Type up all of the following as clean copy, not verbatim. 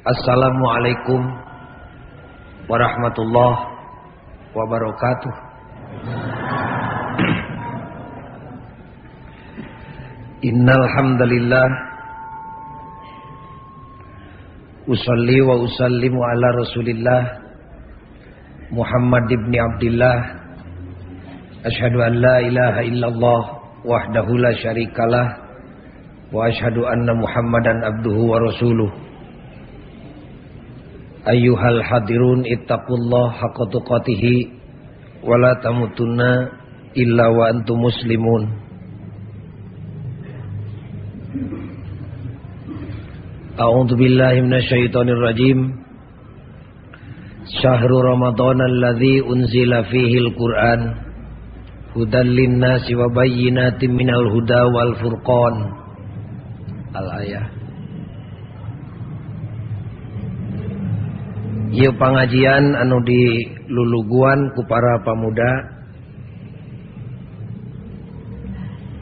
Assalamualaikum warahmatullahi wabarakatuh. Innal hamdalillah usalli wa usallimu ala Rasulillah Muhammad ibn Abdillah. Asyhadu an la ilaha illallah wahdahu la syarikalah wa asyhadu anna Muhammadan abduhu wa rasuluh. Ayyuhal hadirun ittaqullah haqqa tuqatih wa la tamutunna illa wa antum muslimun. A'udzu billahi minasyaitonir rajim. Syahrul Ramadan alladzi unzila fihil Qur'an hudan linnasi wa bayyinatin minal huda wal furqan. Al-ayah. Ieu pangajian anu diluluguan ku para pamuda,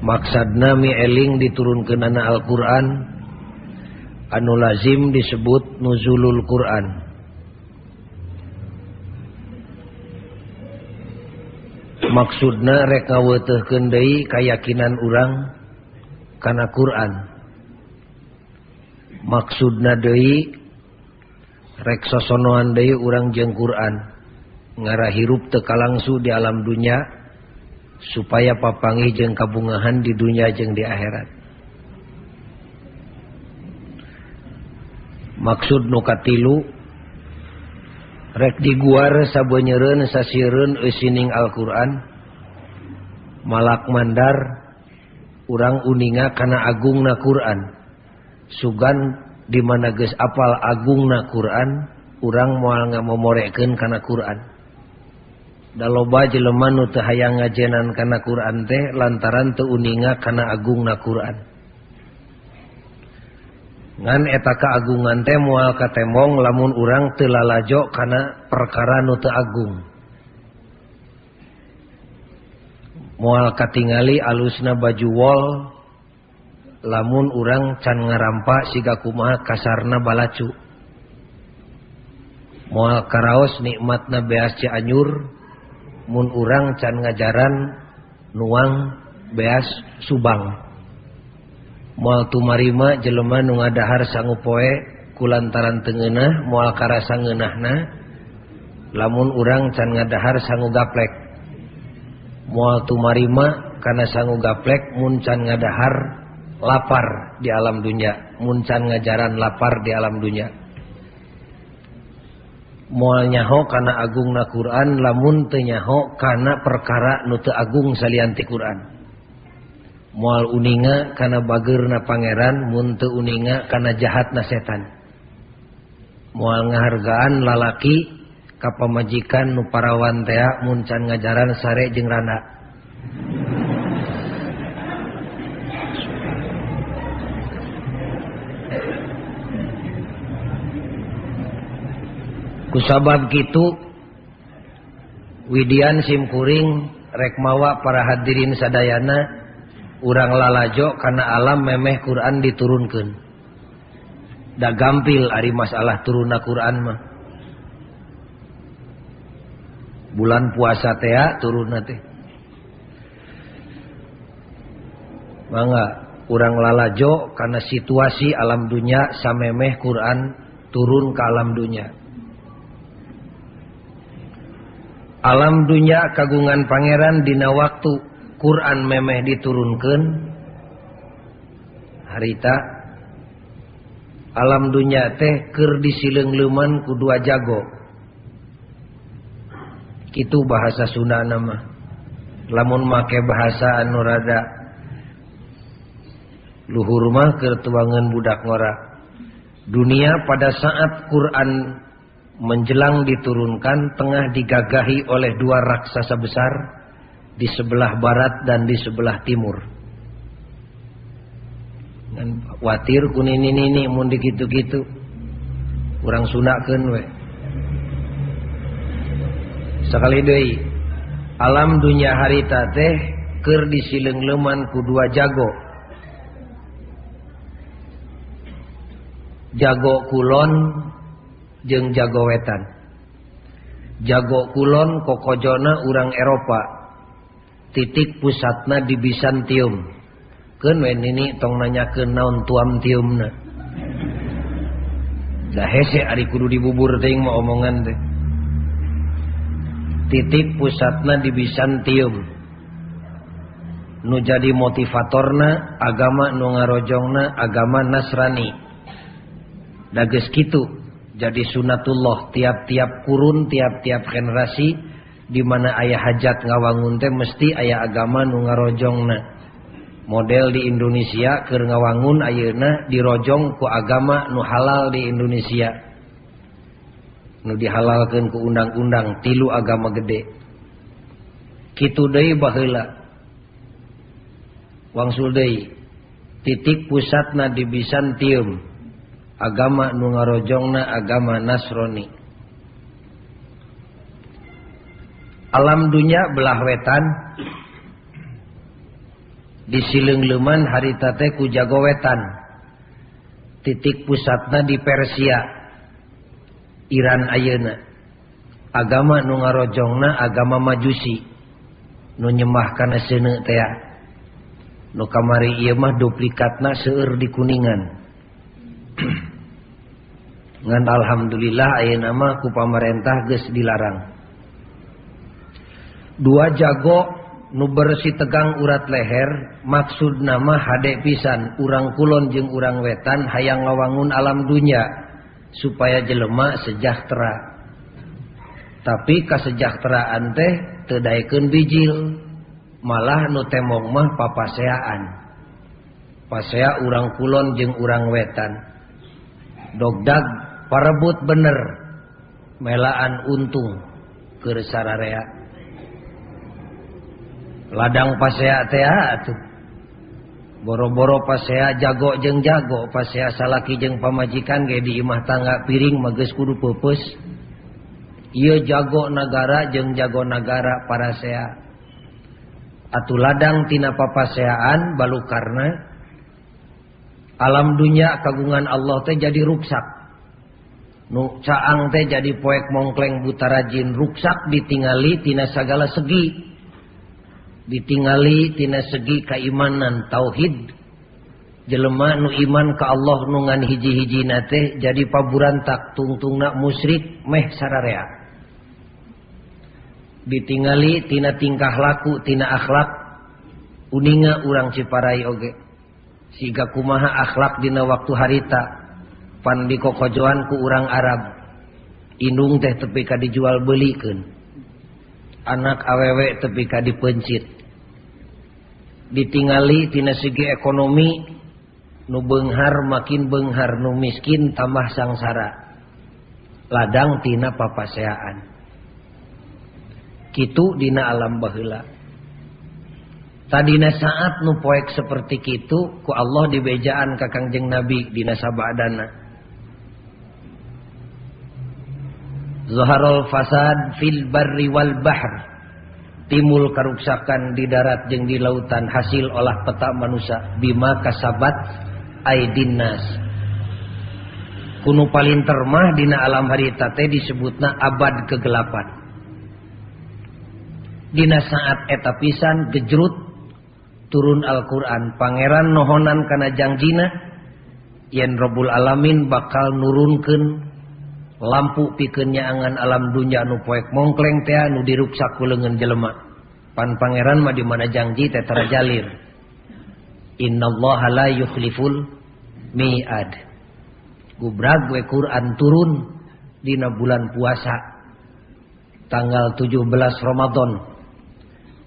maksadna mieling diturunkeunana Al-Qur'an anu lazim disebut nuzulul Qur'an. Maksudna rek ngaweuteurkeun deui kayakinan urang kana Qur'an. Maksudna deui rek sosonoan deui urang jeung Qur'an, ngarah hirup teu kalangsu di alam dunya supaya papanggih jeung kabungahan di dunya jeung di akhirat. Maksud nu katilu rek diguar sabeunyereun sasireun eusining Al-Qur'an, malak mandar urang uninga kana agungna Qur'an. Sugan di mana geus apal agungna Qur'an, urang moal ngamomorekeun kana Qur'an. Da loba jelema nu teu hayang ngajenan kana Qur'an teh lantaran teu uninga kana agungna Qur'an. Ngan eta kaagungan teh moal katembong lamun urang teu lalajo kana perkara nu teu agung. Moal katingali alusna baju wol lamun urang can ngarampa siga kumaha kasarna balacu. Moal karaos nikmatna beas Cianjur mun urang can ngajaran nuang beas Subang. Moal tumarima jelema nu ngadahar sangu poe kulantaran teu ngeunah, moal karasa ngeunahna lamun urang can ngadahar sangu gaplek. Moal tumarima kana sangu gaplek mun can ngadahar lapar di alam dunia, mun can ngajaran lapar di alam dunia. Moal nyaho kana agungna Quran lamun teu nyaho kana perkara nu teu agung salian ti Quran. Moal uninga kana bageurna pangeran mun teu uninga kana jahatna setan. Moal ngahargaan lalaki ka pamajikan nu parawan tea mun can ngajaran sare jeung randa. Kusabab kitu widian simkuring rek mawa para hadirin sadayana urang lalajo kana alam memeh Quran diturunkeun. Da gampil ari masalah turunna Quran mah. Bulan puasa tea turunna teh. Mangga urang lalajo kana situasi alam dunya samemeh Quran turun ke alam dunya. Alam dunya kagungan pangeran dina waktu Quran memeh diturunkeun harita alam dunya teh keur disileungleman ku dua jago. Kitu bahasa Sunda nama. Lamun make bahasa anu rada luhur mah keur tuangeun budak ngora. Dunia pada saat Quran menjelang diturunkan tengah digagahi oleh dua raksasa besar di sebelah barat dan di sebelah timur. Ngan watir ku nini-nini mun dikitu-kitu. Urang sundakeun we. Sakali deui, alam dunya harita teh keur disileungleman ku dua jago. Jago kulon jeung jago wetan. Jago kulon kokojona urang Eropa. Titik pusatna di Bizantium. Keun we nini tong nanyakeun naon tuam tiumna. Da hese ari kudu dibubur teuing mah omongan teh. Titik pusatna di Bizantium. Nu jadi motivatorna agama nu ngarojongna agama Nasrani. Da geus kitu jadi sunatullah tiap-tiap kurun, tiap-tiap generasi di mana aya hajat ngawangun teh mesti aya agama nu ngarojongna. Model di Indonesia keur ngawangun ayeuna dirojong ku agama nu halal di Indonesia. Nu dihalalkeun ku undang-undang tilu agama gede. Kitu deui baheula. Wangsul deui titik pusatna di Bizantium. Agama nu ngarojongna agama Nasrani. Alam dunya belah wetan di Sileungleman harita teh ku jago wetan. Titik pusatna di Persia, Iran ayeuna. Agama nu ngarojongna agama Majusi, nu nyembah kana seuneu teh. Nu kamari ieu mah duplikatna seueur di Kuningan. Ngan alhamdulillah ayeuna mah ku pamarentah geus dilarang. Dua jago nu bersih tegang urat leher, maksud nama hade pisan urang kulon jeung urang wetan hayang ngawangun alam dunya supaya jelema sejahtera. Tapi kasejahteraan teh teu daekeun bijil, malah nu temong mah papaseaan. Pasea urang kulon jeung urang wetan. Dogdag parebut bener melaan untung keur sararea. Ladang pasea teh atuh. Boro-boro pasea jago jeung jago, pasea salaki jeung pamajikan ge di imah tangga piring mah geus kudu peupeus. Ieu jago nagara jeung jago nagara parasea. Atuh ladang tina papaseaan balukarna alam dunya kagungan Allah teh jadi ruksak. Nu caang teh jadi poek mongkleng buta rajin, ruksak ditingali tina sagala segi. Ditingali tina segi keimanan tauhid. Jelema nu iman ka Allah nu ngan hiji-hijina teh jadi paburantak tungtungna musyrik meh sararea. Ditingali tina tingkah laku tina akhlak uninga urang Ciparai oge. Siga kumaha akhlak dina waktu harita pan dikokojoan ku urang Arab. Indung teh tepi ka dijual belikeun. Anak awewe tepi ka dipencit. Ditingali tina segi ekonomi nu beunghar makin beunghar, nu miskin tambah sangsara. Ladang tina papaseaan. Kitu dina alam baheula. Tadina saat nu poek seperti kitu ku Allah dibejaan ka Kangjeng Nabi dina sabadana. Zaharul fasad fil barri wal bahr. Timbul karuksakan di darat jeung di lautan hasil olah peta manusia bima kasabat aidin nas. Kunu paling termah dina alam harita teh disebutna abad kegelapan. Dina saat eta pisan gejrut turun Al-Qur'an, pangeran nohonan kana jangjina yen Rabbul Alamin bakal nurunkeun lampu pikeun nyaangan alam dunya nu poek mongkleng teh nu diruksak ku leungeun jelema. Pan pangeran mah di mana janji teh tara jalir. Innallaha la yukhliful mi'ad. Gubrag we Quran turun dina bulan puasa tanggal 17 Ramadan.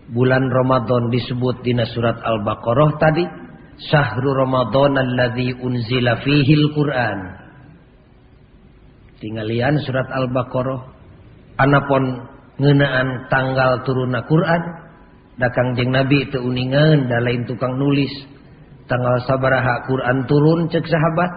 Bulan Ramadan disebut dina surat Al-Baqarah tadi, syahrul Ramadan alladzi unzila fihil Quran. Tinggalian surat Al-Baqarah anapon ngeunaan tanggal turunna Quran, da Kangjeng Nabi teu uningan da lain tukang nulis. Tanggal sabaraha Quran turun cek sahabat,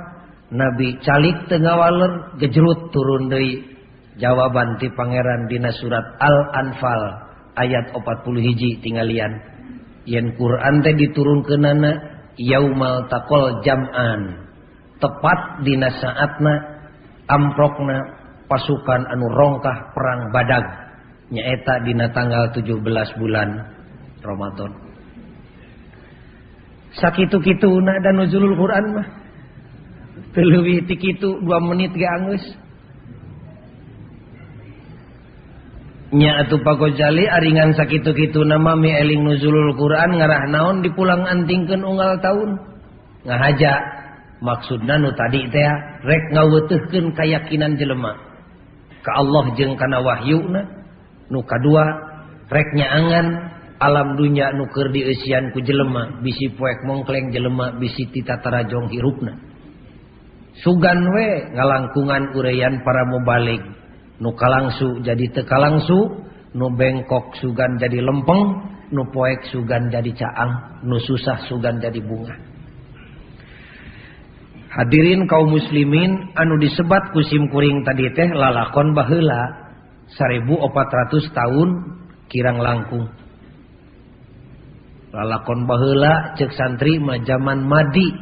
Nabi calik teu ngawaler gejrut turun deui. Jawaban ti pangeran dina surat Al-Anfal ayat 41 tinggalian. Yen Quran teh diturunkeunana yaumal taqal jam'an, Tepat dina saatna amprokna pasukan anu rongkah perang Badag nyaeta dina tanggal 17 bulan Ramadan. Sakitu-kituna dan nuzulul Quran mah. Teu leuwih ti kitu 2 menit ge anggeus. Nya atuh Pak Gozali aringan sakitu-kituna mah mi eling nuzulul Quran ngarah naon dipulang antingkeun unggal taun. Ngahaja maksudna nu tadi teh rek ngaweutuhkeun kayakinan jelema ka Allah jeung kana wahyuna. Nu kadua rek nyaangan alam dunya nu keur dieusian ku jelema bisi poek mongkleng jelema bisi titatarajong hirupna. Sugan we ngalangkungan uraian para mubalig nu kalangsu jadi teu kalangsu, nu bengkok sugan jadi lempeng, nu poek sugan jadi caang, nu susah sugan jadi bunga. Hadirin kaum muslimin anu disebat ku sim kuring tadi teh lalakon baheula 1400 tahun kirang langkung. Lalakon baheula ceuk santri mah zaman madi,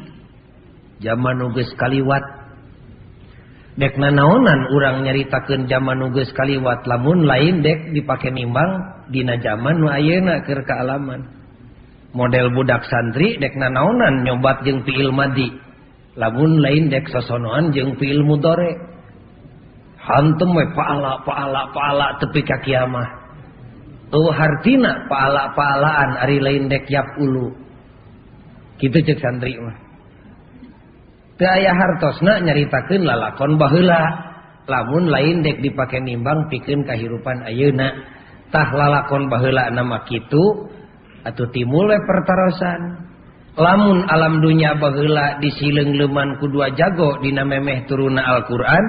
zaman nu geus kaliwat. Dek nanaonan urang nyaritakeun zaman nu geus kaliwat lamun lain dek dipake nimbang dina zaman nu ayeuna keur kaalaman. Model budak santri dek nanaonan nyobat jeung fiil madi lamun lain dek sosonoan jeung fiil mudhari. Hantem we paala paala paala tepi ka kiamah. Eueuh hartina paala paalaan ari lain dek yap ulu. Kitu ceuk santri mah. Teu aya hartosna nyaritakeun lalakon baheula lamun lain dek dipake nimbang pikeun kahirupan ayeuna. Tah lalakon baheula nama kitu atuh timbul we pertarosan. Lamun alam dunya baheula disileung-leuman ku dua jago dina memeh turunna Al-Qur'an,